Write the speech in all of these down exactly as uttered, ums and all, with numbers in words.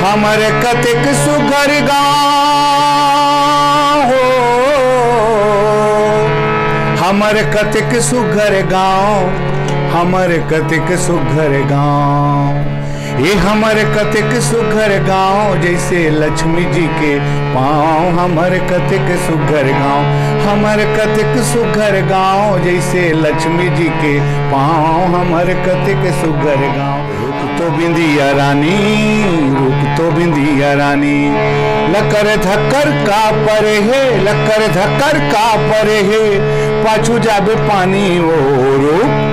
हमर कतेक सुघर गाँव हो, हमर कतेक सुघर गाँव, हमर कतेक सुघर गाँव। ये हमर कतेक सुघर गाँव, जैसे लक्ष्मी जी के पाँव। हमर कतेक सुघर गाँव, हमर कतेक सुघर गाँव, जैसे लक्ष्मी जी के पाँव। हमर कतेक सुघर गाँव। रुक तो बिंदिया रानी, रुक तो बिंदिया रानी, लकर धक्कर का परे हे, लकर धक्कर का परे हे, पाछू जाबे पानी ओ रुक।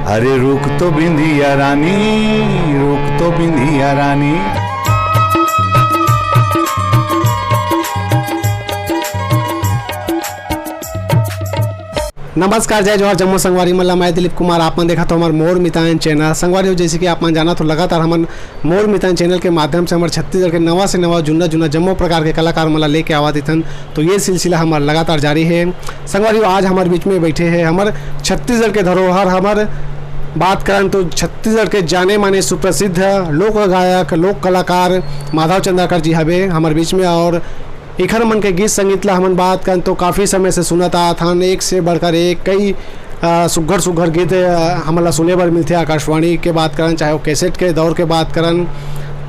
अरे रुक तो बिंदिया रानी, रुक तो बिंदिया रानी। नमस्कार, जय जोहार, जम्मो संगवारी मन ला। मैं दिलीप कुमार, आप मन देखत हो हमर मोर मितान चैनल। संगवारी हो, जैसे कि आप मन जानत हो, लगातार हमन मोर मितान चैनल के माध्यम से हमर छत्तीसगढ़ के नवा से नवा, जुन्ना जुन्ना जम्मो प्रकार के कलाकार मन ला लेके आवत इथन। तो ये सिलसिला हमर लगातार जारी है। संगवारी हो, आज हमर बीच में बैठे हैं हमर छत्तीसगढ़ के धरोहर, हमर बात करन तो छत्तीसगढ़ के जाने माने सुप्रसिद्ध लोक गायक, लोक कलाकार माधव चंद्राकर जी हवे हमर बीच में। और इखर मन के गीत संगीत ला हमन बात करन तो काफ़ी समय से सुनत आत हन, एक से बढ़कर एक कई, अ, सुघर सुघर गीत, अ, हमन ला सुने बर मिलथे। आकाशवाणी के बात करन, चाहे वो कैसेट के दौर के बात करन,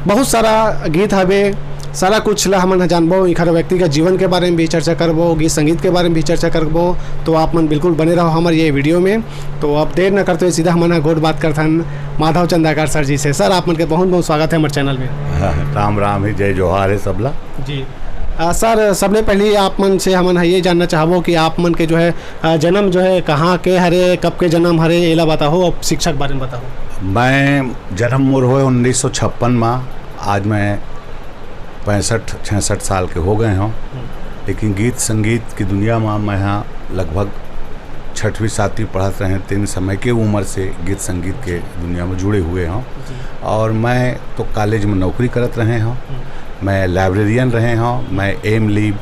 बहुत सारा गीत हवे, सारा कुछ ला हमन ह जानबो। इखर व्यक्तिगत जीवन के बारे में भी चर्चा करबो, गीत संगीत के बारे में भी चर्चा करबो। तो आप मन बिल्कुल बने रहो हमर ये वीडियो में। तो अब देर न करते हुए सीधा हमन ह गोठ बात करथन माधव चंद्राकर सर जी से। सर, आप मन के बहुत बहुत स्वागत है हमर चैनल में। राम राम ही, जय जोहार है सबला। जी। अ, सर, सबले पहले आप मन से हमन ह ये जानना चाहबो कि आप मन के जो है, अ, जन्म जो है कहाँ के हरे, कब के जन्म हरे, एला बताओ, अब शिक्षा के बारे में बताओ। मैं जन्म मोर होए उन्नीस सौ छप्पन में, आज मैं पैंसठ छियासठ साल के हो गए हों। हम्म। लेकिन गीत संगीत की दुनिया में मैं हाँ लगभग छठवीं सातवीं पढ़त रहें, तेन समय के उम्र से गीत संगीत के दुनिया में जुड़े हुए हों। जी। और मैं तो कॉलेज में नौकरी करत रहे हों, हम्म। मैं लाइब्रेरियन रहे हों, मैं एम लिब, अ,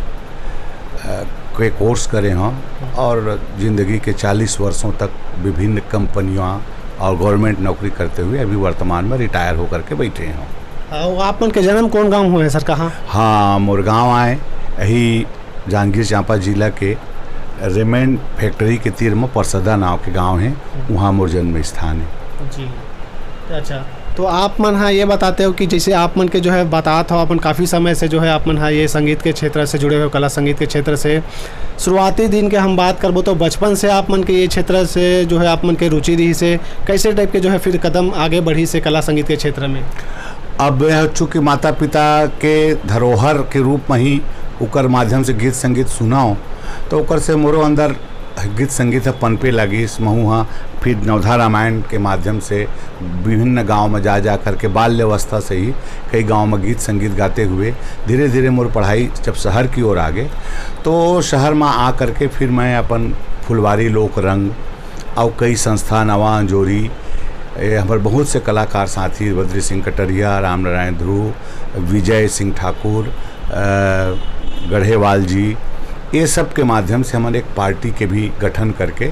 के कोर्स करे हों, हम्म। और जिंदगी के चालीस वर्षों तक विभिन्न कंपनियों और गवर्नमेंट नौकरी करते हुए अभी वर्तमान में रिटायर होकर के बैठे हों। हाँ, वो आप मन के जन्म कौन गांव हुए हैं सर, कहाँ? हाँ, मोर गांव आए, यही जांजगीर चांपा जिला के रेमंड फैक्ट्री के तीर में परसदा नाव के गांव है, वहाँ मोर जन्म स्थान है। जी, अच्छा। तो आप मन हाँ ये बताते हो कि जैसे आप मन के जो है बतात हो, अपन काफ़ी समय से जो है आप मन हाँ ये संगीत के क्षेत्र से जुड़े हो, कला संगीत के क्षेत्र से। शुरुआती दिन के हम बात करबो तो बचपन से आप मन के ये क्षेत्र से जो है आप मन के रुचि रही से, कैसे टाइप के जो है फिर कदम आगे बढ़ी से कला संगीत के क्षेत्र में? अब यह चूँकि माता पिता के धरोहर के रूप में ही ओकर माध्यम से गीत संगीत सुनाओ, तो ओकर से मोरो अंदर गीत संगीत ह पनपे लागिस। महू ह फिर नवधा रामायण के माध्यम से विभिन्न गांव में जा जा करके बाल्य अवस्था से ही कई गांव में गीत संगीत गाते हुए धीरे धीरे मोर पढ़ाई जब शहर की ओर आगे, तो शहर में आ करके फिर मैं अपन फुलवारी लोक रंग और कई संस्था नवा अंजोरी, ए, हमर बहुत से कलाकार साथी बद्री सिंह कटरिया, राम नारायण ध्रुव, विजय सिंह ठाकुर, अ, गढ़ेवाल जी, ये सब के माध्यम से हमन एक पार्टी के भी गठन करके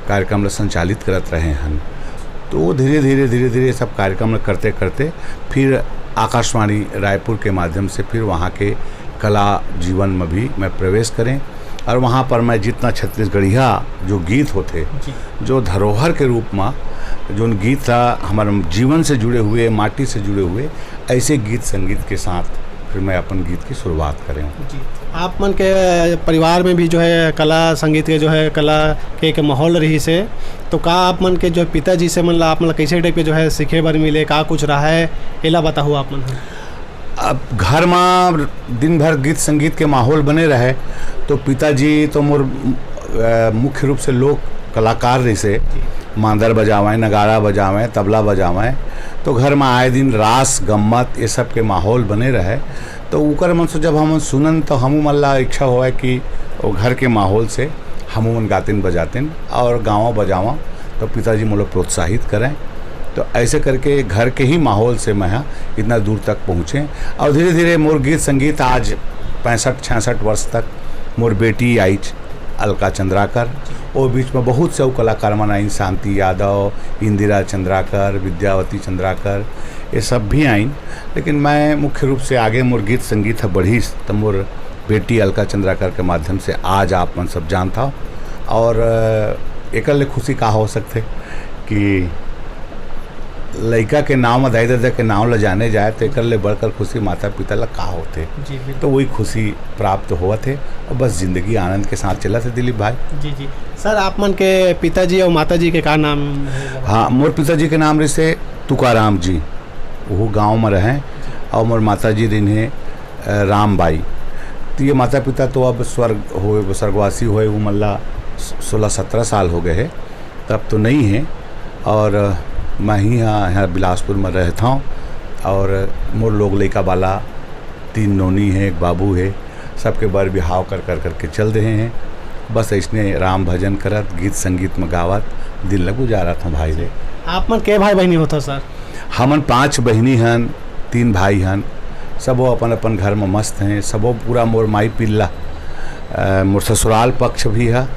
कार्यक्रम ला संचालित करत रहे हन। तो वो धीरे धीरे धीरे धीरे ये सब कार्यक्रम ला करते करते फिर आकाशवाणी रायपुर के माध्यम से फिर वहाँ के कला जीवन में भी मैं प्रवेश करें। और वहाँ पर मैं जितना छत्तीसगढ़िया जो गीत होते, जी। जो धरोहर के रूप में, जो गीत था हमारे जीवन से जुड़े हुए, माटी से जुड़े हुए, ऐसे गीत संगीत के साथ फिर मैं अपन गीत की शुरुआत करें हूँ। जी। आप मन के परिवार में भी जो है कला संगीत के जो है कला के एक माहौल रही से, तो का आप मन के जो है पिताजी से मन ला आप मन ला कैसे टाइप के जो है सीखे बर मिले, का कुछ रहा है, एला बताओ आप मन ह। अब घर में दिन भर गीत संगीत के माहौल बने रहे, तो पिताजी तो मोर, अ, मुख्य रूप से लोक कलाकार रहिसे, मांदर बजावें, नगाड़ा बजावें, तबला बजावें, तो घर में आए दिन रास गम्मत ये सब के माहौल बने रहे। तो उकर मन से जब हम सुनन तो हमू मन ला इच्छा होवे कि वो घर के माहौल से हमू मन गातिन बजातिन और गावा बजावा, तो पिताजी मोला प्रोत्साहित करें। तो ऐसे करके घर के ही माहौल से मैं इतना दूर तक पहुँचे और धीरे धीरे मोर गीत संगीत आज पैंसठ छियासठ वर्ष तक मोर बेटी आइच अलका चंद्राकर, वो बीच में बहुत से अउ कलाकार मन आइन, शांति यादव, इंदिरा चंद्राकर, विद्यावती चंद्राकर, ये सब भी आइन, लेकिन मैं मुख्य रूप से आगे मोर गीत संगीत ह बढ़िस, त मोर बेटी अलका चंद्राकर के माध्यम से आज आप मन सब जानत हव। और अ, एकर ले खुशी का हो सकथे कि लइका के नाम, दाई ददा के नाम ल जाने जाए, तो एकर ले बढ़कर खुशी माता पिता ल का होथे। जी, बिल्कुल। तो वही खुशी प्राप्त होवत हे। और बस जिंदगी आनंद के साथ चलत हे, दिलीप भाई। जी, जी। सर, आप मन के पिताजी और माताजी के का नाम हे? हाँ, मोर पिताजी के नाम रिसे तुकाराम जी, वो गांव में रहें, और मोर माताजी रिन्हे, अ, रामबाई। तो ये माता पिता तो अब स्वर्ग हो, स्वर्गवासी होए, वो मल्ला सोलह सत्रह साल हो गए हे, तब तो नहीं है। और, अ, मैं ही यहाँ, यहाँ बिलासपुर में रहता हूँ, और मोर लोग लइका बाला, तीन नोनी है, एक बाबू है, सबके बर बिहाव कर, कर, करके चल रहे हैं। बस ऐसने राम भजन करत, गीत संगीत में गावत दिन ल गुजारत हूँ भाई रे। आप मन के भाई बहिनी होथव सर? हमन पांच बहिनी हन, तीन भाई हन, सबो अपन अपन घर में मस्त हैं। सबो पूरा मोर माई पिल्ला, अ, मोर ससुराल पक्ष भी है,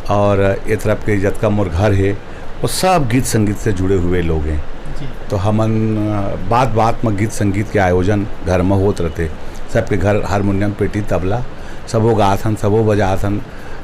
और ए तरफ के जतका मोर घर है, वो सब गीत संगीत से जुड़े हुए लोग हैं। जी। तो हमन, अ, बात बात में गीत संगीत के आयोजन घर में होत रहते। सबके घर हारमोनियम, पेटी, तबला, सबो गात हन, सबो बजात हन।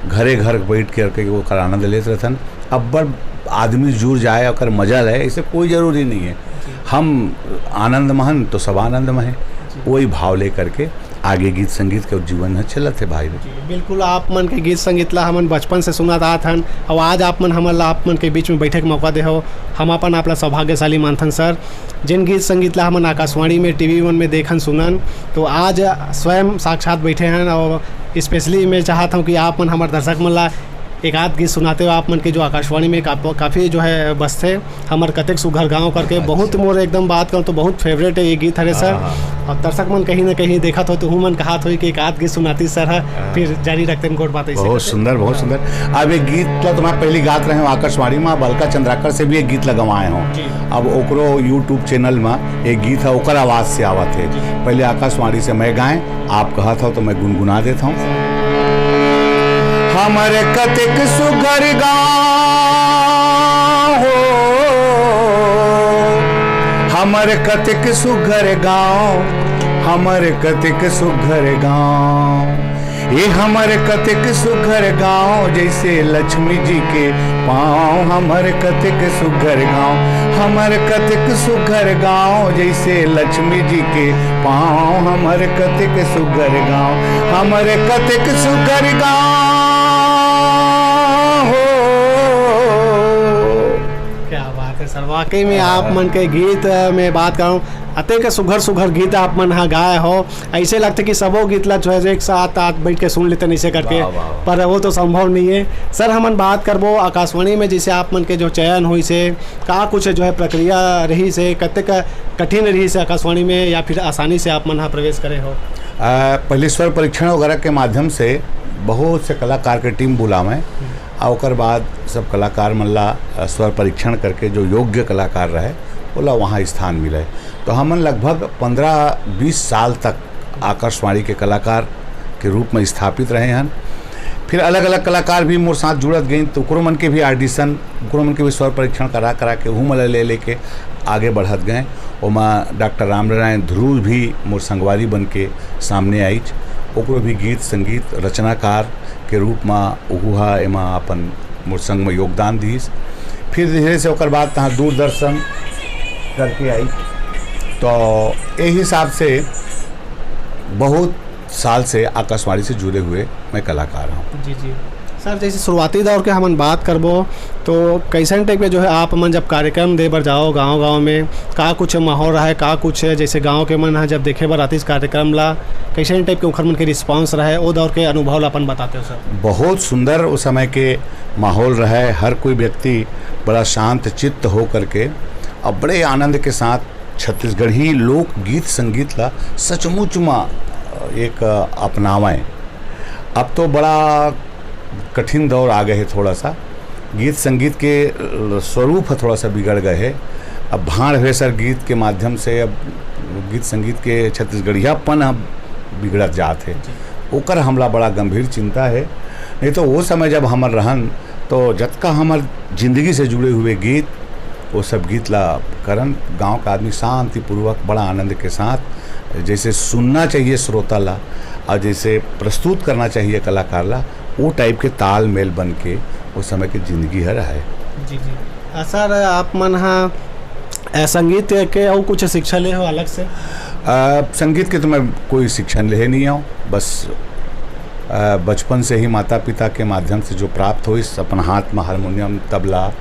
घरे घर बैठ के करके ओकर आनंद लेत रहथन। अब्बड़ आदमी जुड़ जाए, ओकर मजा ले, ऐसे कोई जरूरी नहीं है। जी। हम आनंद में हन तो सब आनंद में है। जी। वही भाव लेकर के आगे गीत संगीत के जीवन ह चलत हे भाई रे। जी, बिल्कुल, आप मन के गीत संगीत ला हमन बचपन से सुनत आत हन, और आज आप मन हमन ला आप मन के बीच में बैठे के मौका दे हो, हम अपन आप ला सौभाग्यशाली मानथन सर। जिन गीत संगीत ला हमन आकाशवाणी में, टीवी वन में देखन सुनन, तो आज स्वयं साक्षात बैठे हैं। और स्पेशली मैं चाहत हूँ कि आप मन हमर दर्शक मन ला एक आध गीत सुनाते हो आप मन के, जो आकाशवाणी में काफ-, काफ़ी जो है बजथे, हमर कतेक सुघर गांव करके। अच्छा। बहुत मोर एकदम बात कहूँ तो बहुत फेवरेट है ये गीत हरे सर। हाँ, हाँ। और दर्शक मन कहीं ना कहीं देखत हो तो हूँ मन कहत हो कि एक आध गीत सुनाती सर है, हाँ। फिर जारी रखते हैं गोठ बात ऐसे बहुत करके। सुंदर, बहुत सुंदर। अब एक गीत ला तो मैं पहली गात रहे हूँ आकाशवाणी में, अब अलका चंद्राकर से भी एक गीत लगवाए हूँ। जी। अब ओकरो YouTube चैनल में एक गीत है, ओकर आवाज़ से आवत है। जी। पहले आकाशवाणी से मैं गाएं, आप कहत हो तो मैं गुनगुना देता हूँ। हमर कतेक सुघर गाँव हो, हमर कतेक सुघर गाँव, हमर कतेक सुघर गाँव। ए हमर कतेक सुघर गाँव, जैसे लक्ष्मी जी के पाँव। हमर कतेक सुघर गाँव, हमर कतेक सुघर गाँव, जैसे लक्ष्मी जी के पाँव। हमर कतेक सुघर गाँव, हमर कतेक सुघर गाँव हो। क्या बात है सर, वाकई में आप मन के गीत, अ, में बात करूँ, अतेक सुघर सुघर गीत आप मन हा गाए हो। ऐसे लगथे कि सबो गीत ला जो है एक साथ आप बैठ के सुन लेते ऐसे करके, वाह, वाह, वाह। पर वो तो संभव नहीं है। सर, हमन बात करबो आकाशवाणी में, जैसे आप मन के जो चयन होइस हे, का कुछ जो है प्रक्रिया रहिस हे, कतेक कठिन रहिस हे आकाशवाणी में या फिर आसानी से आप मन हा प्रवेश करे हो? आ, पहले स्वर परीक्षण वगैरह के माध्यम से बहुत से कलाकार के टीम बुलावें, हम्म। आ ओकर बाद सब कलाकार मन ला, आ, स्वर परीक्षण करके जो योग्य कलाकार रहे, ओला वहाँ स्थान मिले। तो हमन लगभग पन्द्रह बीस साल तक आकाशवाणी के कलाकार के रूप में स्थापित रहे हन। फिर अलग-अलग कलाकार भी मोर साथ जुड़त गइन, तो ओकरो मन के भी ऑडिशन, ओकरो मन के भी स्वर परीक्षण करा, करा के उहू मन ल ले, लेके आगे बढ़त गए। ओमा डॉक्टर रामनारायण ध्रुव भी मोर संगवारी बन के सामने आइच। ओकरो भी गीत संगीत रचनाकार के रूप में उहू हा एमा अपन मोर संग में योगदान दिस। फिर धीरे से ओकर बाद तहाँ दूरदर्शन करके आई, तो ए हिसाब से बहुत साल से आकाशवाणी से जुड़े हुए मैं कलाकार हूँ। जी, जी। सर, जैसे शुरुआती दौर के हमन बात करबो, तो कैसन टाइप के जो है आप मन जब कार्यक्रम दे बर जाओ गांव-गांव में, का कुछ माहौल रहा है, का कुछ है, जैसे गांव के मन ह जब देखे बर आतिस कार्यक्रम ला, कैसन टाइप के ओखर मन के रिस्पॉन्स रहा है, ओ दौर के अनुभव ला अपन बताते हो सर? बहुत सुंदर उस समय के माहौल रहा है। हर कोई व्यक्ति बड़ा शांत चित्त हो करके और बड़े आनंद के साथ छत्तीसगढ़ी लोक गीत संगीत ला सचमुच म एक अपनावें। अब तो बड़ा कठिन दौर आ गए है थोड़ा सा, गीत संगीत के स्वरूप ह थोड़ा सा बिगड़ गए है। अब भांड़ भेसर गीत के माध्यम से अब गीत संगीत के छत्तीसगढ़ियापन ह बिगड़त जात है। जी। ओकर हमला बड़ा गंभीर चिंता है। नहीं तो वो समय जब हमर रहन, तो जतका हमर जिंदगी से जुड़े हुए गीत, वो सब गीत ला करन, गांव का आदमी शांतिपूर्वक, बड़ा आनंद के साथ, जैसे सुनना चाहिए श्रोता ला और जैसे प्रस्तुत करना चाहिए कलाकार ला, वो टाइप के तालमेल बन के वो समय के जिंदगी हर है। जी, जी। आ, सर, आप मन हा, आ, संगीत के अउ कुछ शिक्षा ले हो अलग से? आ, संगीत के तो मैं कोई शिक्षा ले नहीं आऊँ, बस आ, बचपन से ही माता पिता के माध्यम से जो प्राप्त होइस, अपन हाथ में हारमोनियम, तबला,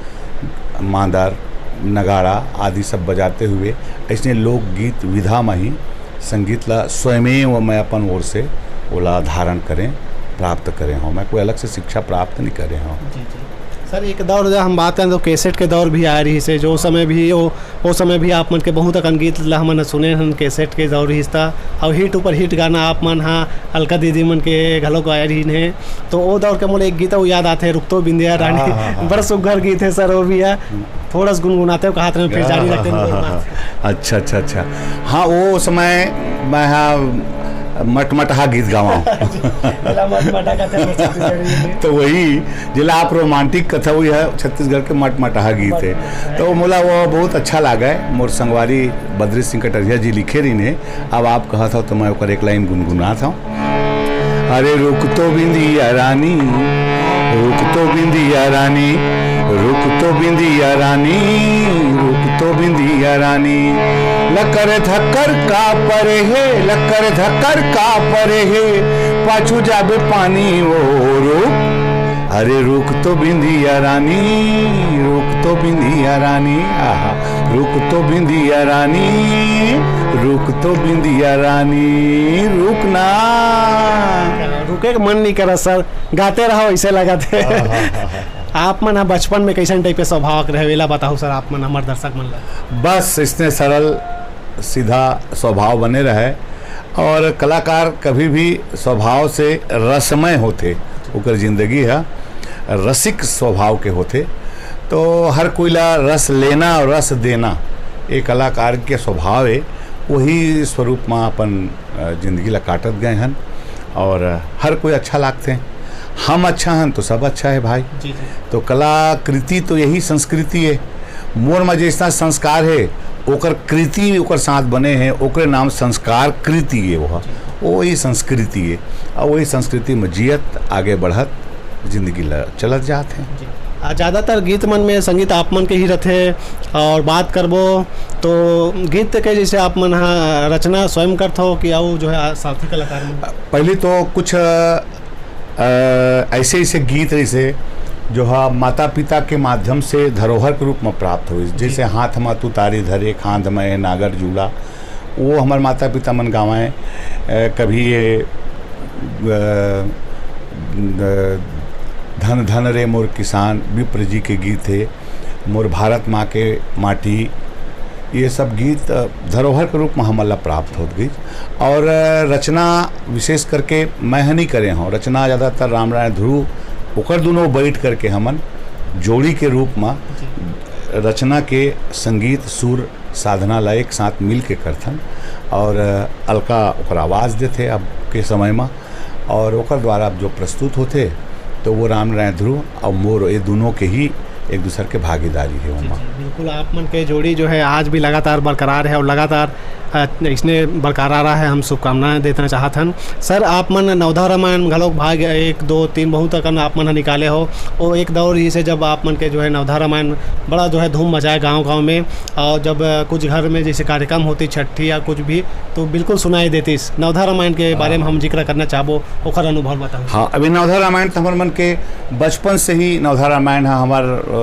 मांदर, नगाड़ा आदि सब बजाते हुए ऐसने लोकगीत विधा में ही संगीत ला स्वयमेव मैं अपन ओर से ओला धारण करें, प्राप्त करें हों। मैं कोई अलग से शिक्षा प्राप्त नहीं करे हों। जी, जी। सर, एक दौर जब हम बात करें तो कैसेट के दौर भी आए रहिस हे, जो समय भी वो, वो समय भी आप मन के बहुत अकन गीत ला हमन सुने हन, कैसेट के दौर रहिस ता, अउ हिट ऊपर हिट गाना आप मन हा अलका दीदी मन के घलो गाए रहिन हे। तो वो दौर के मोला एक गीत अउ याद आथे, रुक तो बिंदिया रानी। हाँ, हाँ, हाँ। बड़ सुग्घर गीत हे सर, वो भी हे। हम्म। थोड़ा सा गुनगुनाते हो कहा था, फिर जारी हाँ, रखते हैं हाँ, हाँ, बात। हाँ। अच्छा, अच्छा, अच्छा। हाँ, वो समय मैं हा मटमटहा गीत गावा हूँ। एला मटमटहा कहते हैं हमर छत्तीसगढ़ी में। तो वही, जेला आप रोमांटिक कथा हुई है, छत्तीसगढ़ के मटमटहा गीत है। तो मोला वो बहुत अच्छा लागा है। मोर संगवारी बद्री सिंह कटरिया जी लिखे रहिन हे, अब आप कहत हव तो मैं ओकर एक लाइन गुनगुनात हव। अरे रुक तो बिंदिया रानी, रुक तो बिंदिया रानी, रुक तो बिंदिया रानी, रुक तो बिंदिया रानी। लकर धकर का परे हे, लकर धकर का परे हे, पाछू जाबे पानी ओ रुक। अरे रुक तो बिंदिया रानी, रुक तो बिंदिया रानी, आहा, रुक तो बिंदिया रानी, रुक तो बिंदिया रानी, रुक ना। रुके के मन नहीं करा सर, गाते रहो, ऐसे लगा थे। हाँ, हाँ, हाँ, हाँ। आप मन ह बचपन में कैसन टाइप के स्वभाव के रहे, एला बताओ सर, आप मन हमर दर्शक मन ला। बस इसने सरल सीधा स्वभाव बने रहे। और कलाकार कभी भी स्वभाव से रसमय होथे, ओकर जिंदगी ह रसिक स्वभाव के होथे। तो हर कोई ला रस लेना और रस देना, ये कलाकार के स्वभाव है। वही स्वरूप में अपन, अ, जिंदगी ला काटत गए हन और हर कोई अच्छा लागथे। हम अच्छा हन तो सब अच्छा है भाई। जी, जी। तो कलाकृति तो यही संस्कृति है। मोर में जैसा संस्कार है, ओकर कृति ओकर साथ बने हैं, ओकरे नाम संस्कार कृति है। वो वही संस्कृति है। और वही संस्कृति में जियत, आगे बढ़त जिंदगी ल चलत जात हैं। जी। आ, ज़्यादातर गीत मन में संगीत आप मन के ही रथे। और बात करबो तो गीत के जैसे आप मन ह रचना स्वयं करत हो कि अउ जो है आ, साथी कलाकार मन? पहले तो कुछ, अ, ऐसे ऐसे गीत रहिसे जो हा माता पिता के माध्यम से धरोहर के रूप में प्राप्त होइस। जी। जैसे हाथ मा तुतारी धरे, खांध में नागर जुड़ा, वो हमर माता पिता मन गावंय। अ, कभी ये, अ, अ, धन धन रे मोर किसान, विप्र जी के गीत हे, मोर भारत माँ के माटी, ये सब गीत, अ, धरोहर के रूप में हमन ला प्राप्त होत गइस। और, अ, रचना विशेष करके मैं ह नहीं करे हूँ, रचना ज़्यादातर रामनारायण ध्रुव, ओकर दोनों बैठ करके हमन जोड़ी के रूप में जी। रचना के संगीत, सुर, साधना ला एक साथ मिल के करथन। और, अ, अलका ओकर आवाज़ देथे अब के समय में, और ओकर द्वारा अब जो प्रस्तुत होथे, तो वो रामनारायण ध्रुव और मोर, ये दोनों के ही एक दूसर के भागीदारी है जी, ओमा। जी, बिल्कुल, आप मन के जोड़ी जो है आज भी लगातार बरकरार है और लगातार, अ, इसने बरकरार रहा है, हम शुभकामनाएं देना चाहत हन। सर, आप मन नवधा रामायण घलोक भाग एक, दो, तीन बहुत अकन आप मन ह निकाले हो। वो एक दौर ही से जब आप मन के जो है नवधा रामायण बड़ा जो है धूम मचाए गांव-गांव में, और जब, अ, कुछ घर में जैसे कार्यक्रम होती छठी या कुछ भी, तो बिल्कुल सुनाई देतीस। नवधा रामायण के बारे में हम जिक्र करना चाहबो, ओकर अनुभव बताओ। हाँ, अभी नवधा रामायण तो हमर मन के बचपन से ही नवधा रामायण ह हमर, अ,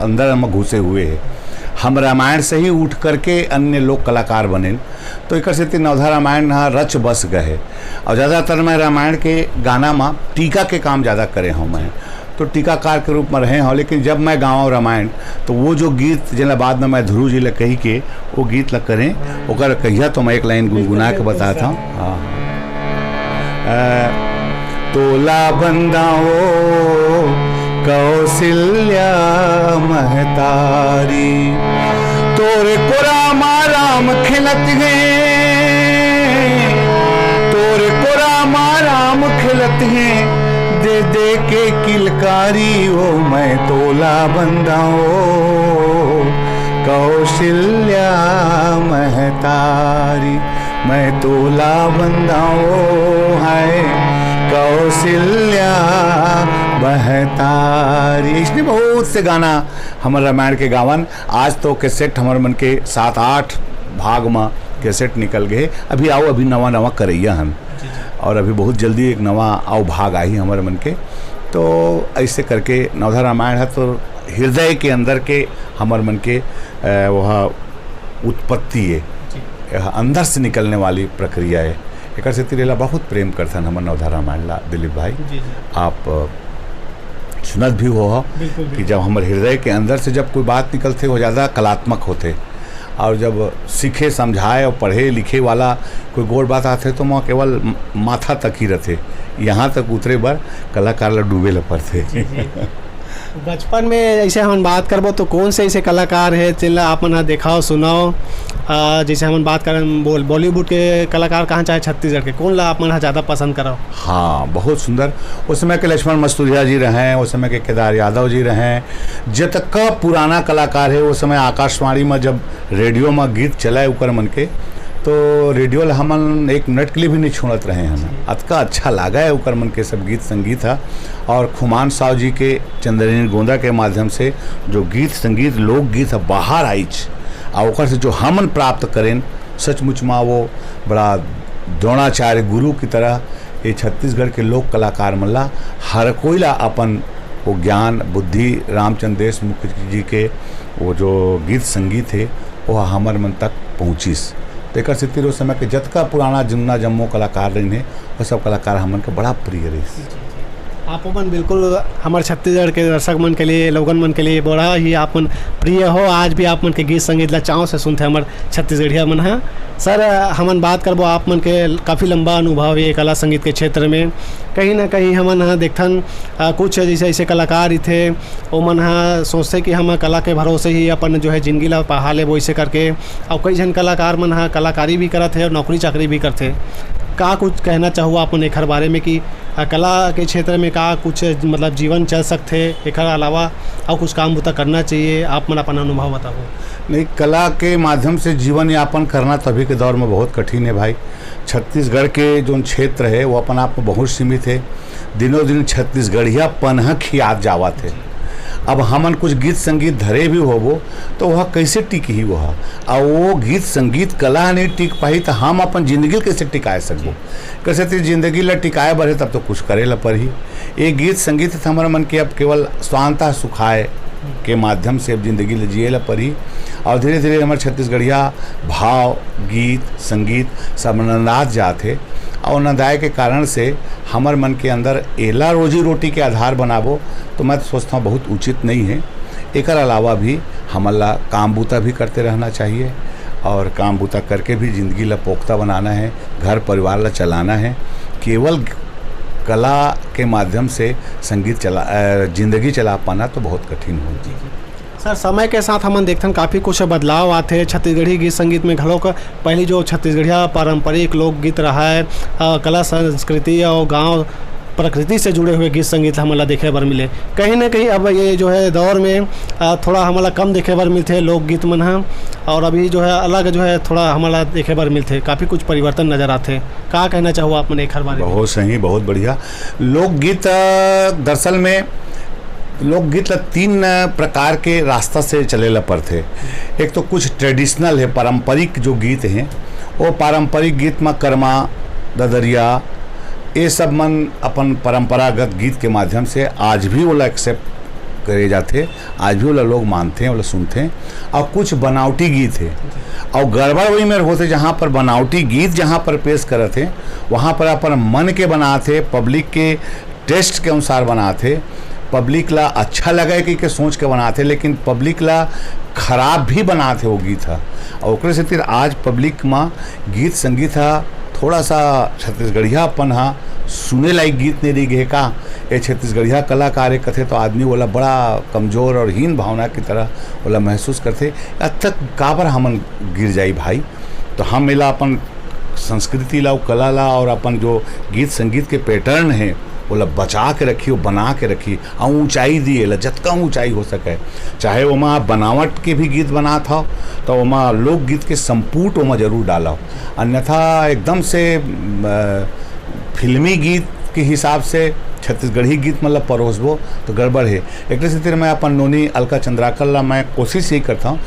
अंदर में घुसे हुए है। हम रामायण से ही उठ करके अन्य लोक कलाकार बनेन, तो एकर सेती नवधा रामायण ह रच बस गए है। और ज़्यादातर मैं रामायण के गाना में टीका के काम ज़्यादा करे हूँ मैं, तो टीकाकार के रूप में रहे हूँ। लेकिन जब मैं गाँव रामायण, तो वो जो गीत जेला बाद में मैं ध्रुव जी ला कही के वो गीत ला करें, ओकर कहिया तो मैं एक लाइन गुनगुना के बताता हूँ। हाँ। अ, तोला बंदाओ कौशल्या महतारी, तोर कोरा मा राम खेलत हे, तोर कोरा मा राम खेलत हे, दे दे के किलकारी ओ मैं तोला बंदाओ। कौशल्या महतारी, मैं तोला वंदाओ है कौशल्या महतारी। इसने बहुत से गाना हमर रामायण के गावन। आज तो कैसेट हमर मन के सात आठ भाग म कैसेट निकल गए। अभी आओ, अभी नवा नवा करैया हन, और अभी बहुत जल्दी एक नवा आओ भाग आही हमर मन के। तो ऐसे करके नवधा रामायण है तो हृदय के अंदर के हमर मन के, अ, वह उत्पत्ति है, यह अंदर से निकलने वाली प्रक्रिया है। एकर सेती एला बहुत प्रेम करथन हमर नवधा रामायण ला, दिलीप भाई। जी, जी। आप, अ, सुनत भी हो बिल्कुल, कि बिल्कुल। जब हमर हृदय के अंदर से जब कोई बात निकलथे, वो ज़्यादा कलात्मक होथे। और जब सीखे, समझाए और पढ़े लिखे वाला कोई गोठ बात आथे, तो वहाँ केवल म-, माथा तक ही रहथे, यहाँ तक उतरे बर कलाकार ला डूबे ला पड़थे। जी, जी। बचपन में ऐसे हमन बात करबो, तो कौन से ऐसे कलाकार है, जिनला आप मन ह देखाओ, सुनाओ? आ, जैसे हमन बात करन बोल-, बॉलीवुड के कलाकार कहाँ, चाहे छत्तीसगढ़ के, कौन ला आप मन ह ज़्यादा पसंद करव? हाँ, बहुत सुंदर। उस समय के लक्ष्मण मस्तुरिया जी रहें, उस समय के केदार यादव जी रहें, जतका पुराना कलाकार है, उस समय आकाशवाणी में जब रेडियो में गीत चलाए उकर मन के, तो रेडियो ला हमन एक मिनट के लिए भी नहीं छोड़त रहे हैं। अतका अच्छा लागा है उकर मन के सब गीत संगीत है। और खुमान साव जी के, चंद्रनील गोंदा के माध्यम से जो गीत संगीत, लोकगीत ह बाहर आइच, आ ओकर से जो हमन प्राप्त करेन, सचमुच मा वो बड़ा द्रोणाचार्य गुरु की तरह ये छत्तीसगढ़ के लोक कलाकार मन ला हर कोई ला अपन वो ज्ञान, बुद्धि, रामचंद्र देशमुख जी के वो जो गीत संगीत है, वो हमर मन तक पहुँचिस। तेकर सेती ओ समय के जतका पुराना जुन्ना जम्मो कलाकार रहिन हे, वो सब कलाकार हमन के बड़ा प्रिय रहिस। आप मन बिल्कुल हमर छत्तीसगढ़ के दर्शक मन के लिए, लोगन मन के लिए बड़ा ही आप मन प्रिय हो। आज भी आप मन के गीत संगीत ला चाव से सुनथे हमर छत्तीसगढ़िया मन ह। सर, हमन बात करबो आप मन के काफ़ी लंबा अनुभव हे कला संगीत के क्षेत्र में। कहीं ना कहीं हमन ह देखथन, अ, कुछ जैसे ऐसे कलाकार रहिथे, ओमन ह सोचथे कि हम कला के भरोसे ही अपन जो है जिंदगी ला पहा लेबो, ऐसे करके। अउ कई झन कलाकार मन ह कलाकारी भी करत हे और नौकरी चाकरी भी करथे। का कुछ कहना चाहू आप मन एखर बारे में कि, अ, कला के क्षेत्र में का कुछ मतलब जीवन चल सकथे, एखर अलावा अउ कुछ काम बुता करना चाहिए? आप मन अपन अनुभव बताओ। नहीं, कला के माध्यम से जीवन यापन करना तो अभी के दौर में बहुत कठिन है भाई। छत्तीसगढ़ के जोन क्षेत्र है वो अपन आप में बहुत सीमित है। दिनों दिन छत्तीसगढ़ियापन ह खियात जावत है। अब हमन कुछ गीत संगीत धरे भी होबो तो वह कैसे टिकही वह? और वो गीत संगीत कला नहीं टिक पाही तो हम अपन जिंदगी ल कैसे टिकाए सकबो? कैसे तेरी जिंदगी ल टिकाए बर है तब तो कुछ करे ल परही। ये गीत संगीत त हमर मन के अब केवल स्वांतः सुखाए के माध्यम से अब जिंदगी ल जिए ल परही। और धीरे धीरे हमर छत्तीसगढ़िया भाव, गीत, संगीत सब नंदात जात हे। और नंदाए के कारण से हमर मन के अंदर एला रोजी रोटी के आधार बनाबो, तो मैं तो सोचता हूँ बहुत उचित नहीं है। एकर अलावा भी हमन ला काम बूता भी करते रहना चाहिए और काम बूता करके भी जिंदगी ला पोख्ता बनाना है, घर परिवार ला चलाना है। केवल कला के माध्यम से संगीत चला, अ, जिंदगी चला पाना तो बहुत कठिन हो। सर, समय के साथ हमन देखथन काफ़ी कुछ बदलाव आथे छत्तीसगढ़ी गीत संगीत में घलोक। पहली जो छत्तीसगढ़िया पारंपरिक लोकगीत रहा है, अ, कला संस्कृति और गांव प्रकृति से जुड़े हुए गीत संगीत हमन ला देखे बर मिले। कहीं ना कहीं अब ये जो है दौर में, अ, थोड़ा हमन ला कम देखे बर मिलथे लोकगीत मन ह, और अभी जो है अलग जो है थोड़ा हमन ला देखे बर मिलथे, काफ़ी कुछ परिवर्तन नजर आथे। का कहना चाहू आप मन एखर बारे में? बहुत सही, बहुत बढ़िया। लोकगीत, अ, दरअसल में लोकगीत ला तीन प्रकार के रास्ता से चले ला पड़थे। एक तो कुछ ट्रेडिशनल है, पारंपरिक जो गीत हैं, वो पारंपरिक गीत में करमा, ददरिया, ये सब मन अपन परंपरागत गीत के माध्यम से आज भी ओला एक्सेप्ट करे जाथे, आज भी ओला लोग मानथे, ओला सुनथे। और कुछ बनावटी गीत है, और गड़बड़ वही मेर होथे, जहाँ पर बनावटी गीत जहाँ पर पेश करत हे, वहाँ पर अपन मन के बनात हे, पब्लिक के टेस्ट के अनुसार बनात हे, पब्लिक ला अच्छा लगे कि के सोच के बनात हे, लेकिन पब्लिक ला खराब भी बनात हे वो गीत ह। और ओकरे सेती आज पब्लिक मा गीत संगीत ह थोड़ा सा छत्तीसगढ़ियापन ह सुने लायक गीत नहीं रह गे का। ये छत्तीसगढ़िया कलाकार हे कथे तो आदमी ओला बड़ा कमजोर और हीन भावना की तरह ओला महसूस करथे। अतक काबर हमन गिर जाई भाई? तो हम एला अपन संस्कृति ला, कला ला और अपन जो गीत संगीत के पैटर्न है, ओला बचा के रखी, वो बना के रखी, अउ ऊंचाई दी एला, जतका ऊंचाई हो सके। चाहे ओमा आप बनावट के भी गीत बनात हव, तो ओमा लोकगीत के संपुट ओमा जरूर डालव, अन्यथा एकदम से, अ, फिल्मी गीत के हिसाब से छत्तीसगढ़ी गीत मतलब परोसबो तो गड़बड़ हे। एकरे सेती मैं अपन नोनी अलका चंद्राकर ला मैं कोशिश यही करता हूँ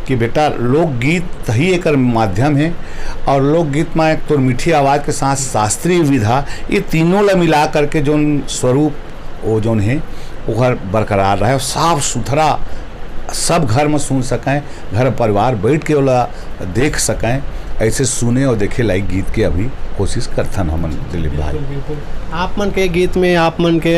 कि बेटा, लोकगीत ही एकर माध्यम है, और लोकगीत में एक तोर मीठी आवाज़ के साथ शास्त्रीय विधा, ये तीनों ला मिला करके जोन स्वरूप वो जोन है, ओकर बरकरार रहे, साफ सुथरा, सब घर में सुन सकें, घर परिवार बैठ के ओला देख सकें, ऐसे सुने और देखे लायक गीत के अभी कोशिश करथन हमन, दिलीप भाई। बिल्कुल, बिल्कुल। आप मन के गीत में, आप मन के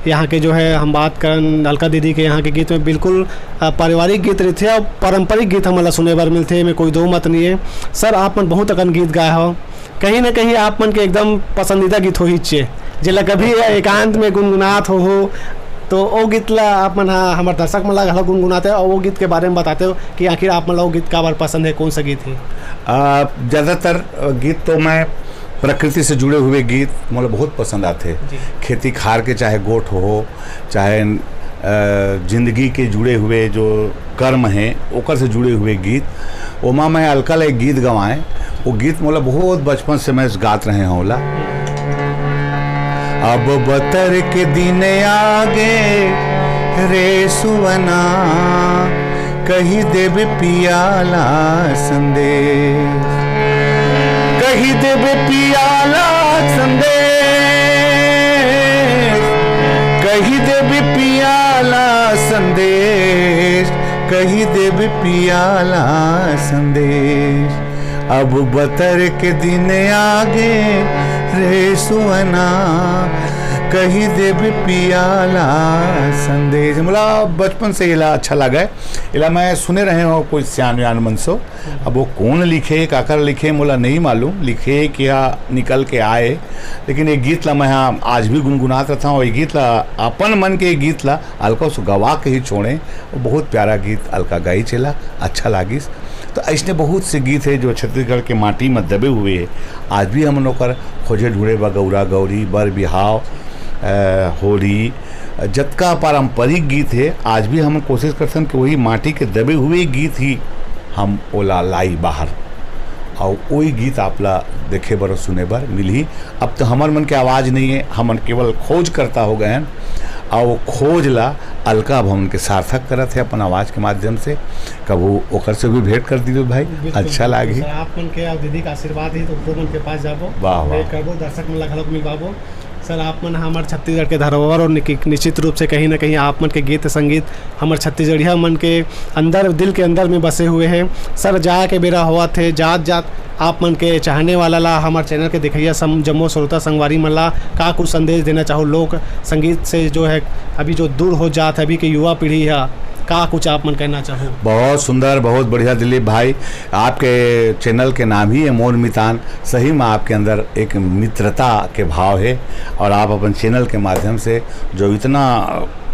यहाँ के जो है, हम बात करन अलका दीदी के यहाँ के गीत में, बिल्कुल अ, पारिवारिक गीत रहिथे और पारंपरिक गीत हमन ला सुने बर मिलथे, एमे कोई दो मत नहीं है। सर, आप मन बहुत अकन गीत गाए हो, कहीं ना कहीं आप मन के एकदम पसंदीदा गीत होही चे, जेला कभी एकांत में गुनगुनात हो, हो तो ओ गीत ला आप मन हा हमर दर्शक मन ला घलो गुनगुनाते हो और वो गीत के बारे में बताते हो कि आखिर आप मन ला वो गीत काबर पसंद है, कौन सा गीत है? आ, ज़्यादातर गीत तो मैं प्रकृति से जुड़े हुए गीत मोला बहुत पसंद आते। जी। खेती खार के चाहे गोठ हो, चाहे अ, जिंदगी के जुड़े हुए जो कर्म हैं, ओकर से जुड़े हुए गीत। ओमा मैं अलका ले एक गीत गवाए, वो गीत मोला बहुत बचपन से मैं गात रहे हूँ ओला। अब बतर के दिन आगे रे सुवना, कही देबे पियाला संदेश, कही देबे पियाला संदेश, कही देबे पियाला संदेश, कही देबे पियाला संदेश। अब बतर के दिन आगे रे सुवना, कही देबे पियाला संदेश। मोला बचपन से एला अच्छा लगा है, एला मैं सुने रहे हूँ कोई सियान वियान मन से। अब वो कौन लिखे, काकर लिखे, मोला नहीं मालूम, लिखे कि या निकल के आए, लेकिन ये गीत ला मैं हाँ आज भी गुनगुनात रहता हूँ। ये गीत ला, अपन मन के गीत ला अलका से गवा के ही छोड़े, वो बहुत प्यारा गीत अलका गाई चला, अच्छा लागिस। तो ऐसने बहुत से गीत है जो छत्तीसगढ़ के माटी में दबे हुए है, आज भी हमन ओकर खोजे ढूंढे बा, गौरा गौरी, बर बिहाव, अ, होली, जतका पारंपरिक गीत है, आज भी हम कोशिश करथन कि वही माटी के दबे हुए गीत ही हम ओला लाई बाहर, और वही गीत आप ला देखे बर और सुने बर मिलही। अब तो हमर मन के आवाज़ नहीं है, हमन केवल खोजकर्ता हो गए हैं, और वो खोज ला अलका अब हमन के सार्थक करत है अपन आवाज़ के माध्यम से। कबू ओकर से भी भेंट कर दियो भाई, बिल्कुल, अच्छा लागी। सर, आप मन के और दीदी का आशीर्वाद ही तो ओकरो मन के पास जाबो, वाह, वाह। भेंट करबो, दर्शक मन ला घलोक मिलवाबो। सर, आप मन हमर छत्तीसगढ़ के धरोहर और निक-, निश्चित रूप से कहीं ना कहीं आप मन के गीत संगीत हमर छत्तीसगढ़िया मन के अंदर, दिल के अंदर में बसे हुए हैं। सर, जाए के बेरा होवत है, जात जात आप मन के चाहने वाला ला, हमर चैनल के देखइया सम-, जम्मो श्रोता संगवारी मन ला का कुछ संदेश देना चाहो? लोक संगीत से जो है अभी जो दूर हो जात है अभी के युवा पीढ़ी है, का कुछ आप मन कहना चाहो? बहुत सुंदर, बहुत बढ़िया दिलीप भाई, आपके चैनल के नाम ही है मोर मितान। सही में आपके अंदर एक मित्रता के भाव है, और आप अपन चैनल के माध्यम से जो इतना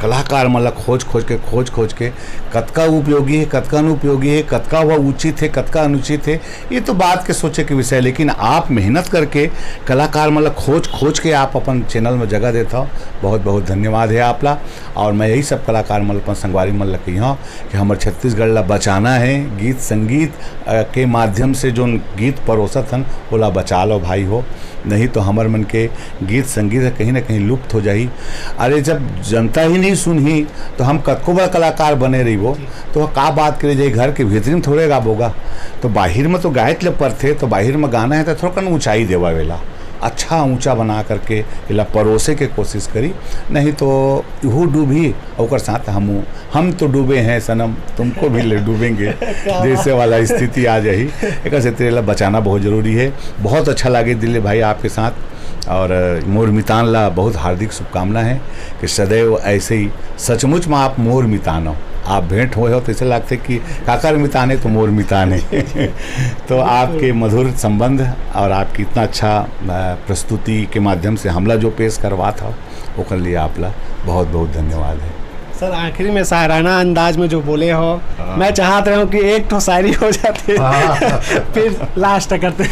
कलाकार मन ला खोज खोज के, खोज खोज के, कतका उपयोगी है, कतका अनुपयोगी है, कतका वह उचित है, कतका अनुचित है, ये तो बात के सोचे के विषय है। लेकिन आप मेहनत करके कलाकार मन ला खोज खोज के आप अपन चैनल में जगह देत हो, बहुत बहुत धन्यवाद है आप ला। और मैं यही सब कलाकार मन ला, अपन संगवारी मन ला कही हूँ कि हमर छत्तीसगढ़ ला बचाना है। गीत संगीत, अ, के माध्यम से जोन गीत परोसत हन, ओला बचा लो भाई हो, नहीं तो हमर मन के गीत संगीत ह कहीं ना कहीं लुप्त हो जाही। अरे, जब जनता ही नहीं सुनही, तो हम कतको बड़ा कलाकार बने रहिबो, तो का बात करे जाही, घर के भीतरी में थोड़े गाबो गा। तो बाहिर में तो गायत ले परथे, तो बाहिर में गाना है तो थोड़ा कन ऊंचाई देवा वेला, अच्छा ऊंचा बना करके एला परोसे के कोशिश करी, नहीं तो इहू डूबही, ओकर साथ हमू। हम तो डूबे हैं सनम, तुमको भी ले डूबेंगे, जैसे वाला स्थिति आ जाही। एकर से तेला बचाना बहुत जरूरी है। बहुत अच्छा लागे दिलीप भाई आपके साथ, और मोर मितान ला बहुत हार्दिक शुभकामना है कि सदैव ऐसे ही, सचमुच में आप मोर मितान हो। आप भेंट होए हो तो ऐसे लगते कि काकर मितान है तो मोर मितान है। तो आपके मधुर संबंध और आपकी इतना अच्छा, अ, प्रस्तुति के माध्यम से हमला जो पेश करवा था, ओकर लिए आपला बहुत बहुत धन्यवाद है। सर, आखिरी में शायराना अंदाज में जो बोले हो, हाँ। मैं चाहत रहा हूँ कि एक ठो शायरी हो जाती, हाँ। फिर लास्ट करते।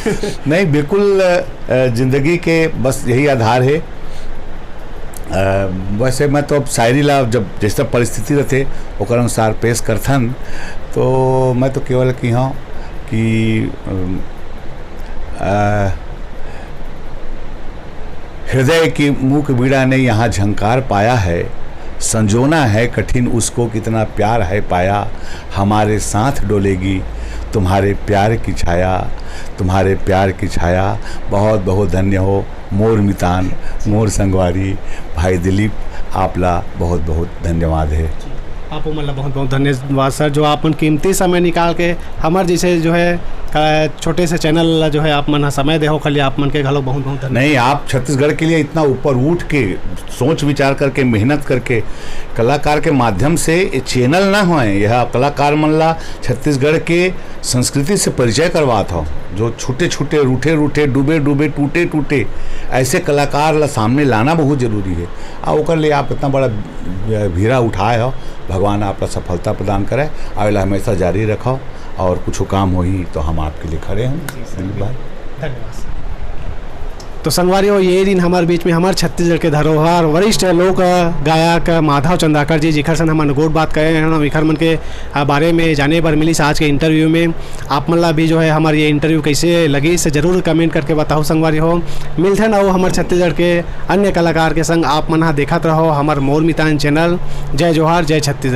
नहीं, बिल्कुल, अ, जिंदगी के बस यही आधार है अ, वैसे मैं तो अब शायरी ला जब जैसा परिस्थिति रहथे ओकर अनुसार पेश करथन, तो मैं तो केवल कहिहौं कि अम, अ, हृदय की मूक वीणा ने यहाँ झंकार पाया है, संजोना है कठिन उसको कितना प्यार है पाया, हमारे साथ डोलेगी तुम्हारे प्यार की छाया, तुम्हारे प्यार की छाया। बहुत बहुत धन्य हो मोर मितान, मोर संगवारी, भाई दिलीप, आपला बहुत बहुत धन्यवाद है। आपो मन ला बहुत बहुत धन्यवाद सर, जो आप मन कीमती समय निकाल के हमर जैसे जो है क-, छोटे से चैनल ला जो है आप मन ह समय देहो, खाली आप मन के घलो बहुत बहुत धन्यवाद। नहीं, आप छत्तीसगढ़ के लिए इतना ऊपर उठ के सोच विचार करके मेहनत करके कलाकार के माध्यम से ये चैनल ना होए, यह कलाकार मन ला छत्तीसगढ़ के संस्कृति से परिचय करवात हो। जो छोटे छोटे रूठे रूठे डूबे डूबे टूटे टूटे ऐसे कलाकार ला सामने लाना बहुत जरूरी है। आ ओकर लिए आप इतना बड़ा भीरा उठाए हो, भगवान आपका सफलता प्रदान करे, आवेला हमेशा जारी रखो और कुछ काम होही तो हम आपके लिए खड़े हैं। दिलीप भाई। धन्यवाद सर। तो संगवारी हो, ये दिन हमारे बीच में हमारे छत्तीसगढ़ के धरोहर वरिष्ठ लोक गायक माधव चंद्राकर जी, जिखर सन हमन गोठ बात करे हैं, इखर मन के आ, बारे में जाने बर मिलिस आज के इंटरव्यू में। आप मन ला भी जो है हमार ये इंटरव्यू कैसे लगिस जरूर कमेंट करके बताओ संगवारी हो। मिलथन अउ हमार छत्तीसगढ़ के अन्य कलाकार के संग आप मन हा देखत रहो हमार मोर मितान चैनल। जय जोहार, जय छत्तीसगढ़।